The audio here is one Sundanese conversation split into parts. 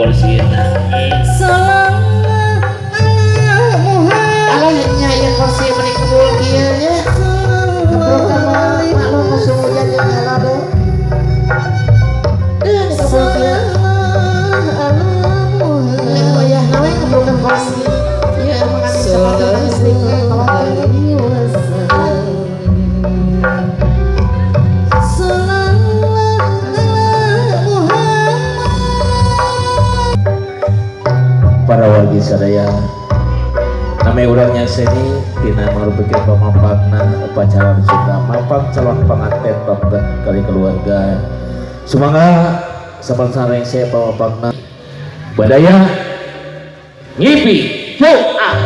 kursina. Alah, nya ieu kursi meni kebul kieu nya. Keprokan mah maklum musim hujan jeung nyala deh. Deh, ini kebul kieu. Eh, wayahna we keprokan kursi. Ieu emang anu sepatu listrik we kolot teh. Para wargi sadaya, namanya urang nyakseni tina marupikeun pamampangna upacara cinta mampang calon panganten pamegat kali keluarga. Sumangga saban sareng pamampangna badaya ngipi yuk ah.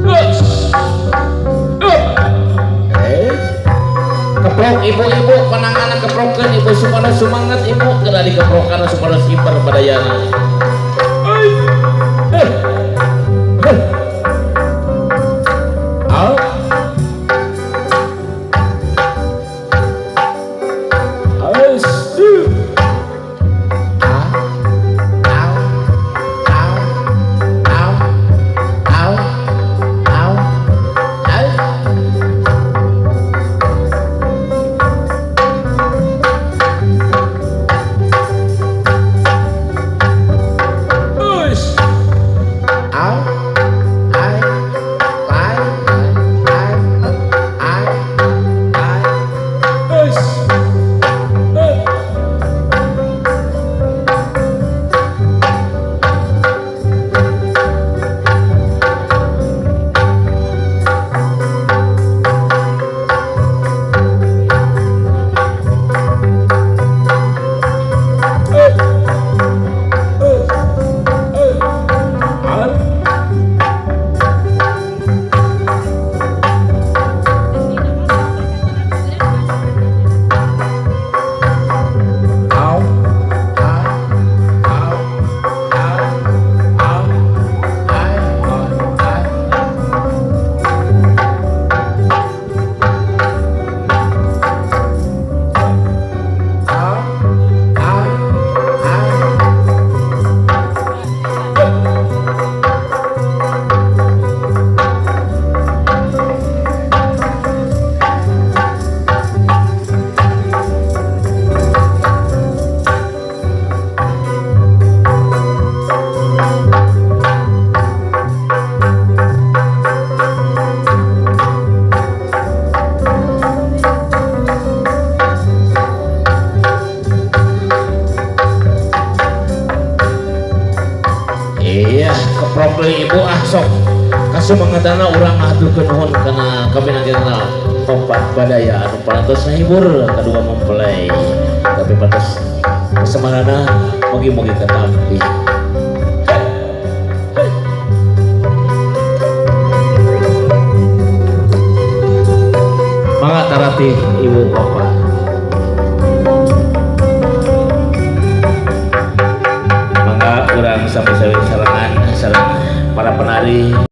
Us. Up. Eh. Keprok ibu-ibu penanganan, keprokan ibu supaya semangat, ibu kena dikeprokan supaya siper badayana. Ai. Eh. Eh. Au. Aus. Du. A. Au. Au. Au. Au. Au. Au. Us. Au. Ai. Lai. Ai. Ai. Ai. Us. Eh. Eh. Eh. Eh. Au. Au. Au. Au. Au. Au. Ai. Ai. Au. Au. Au. Iya, keprok deui ibu ah sok. Kasumangatana urang ngahaturkeun nuhun kana kaminangkeunna kompak badaya anu parantos ngahibur kadua mempelai. Tapi pantes kesemanana mugi-mugi katampi. Hei. Mangga taratih ibu kompak.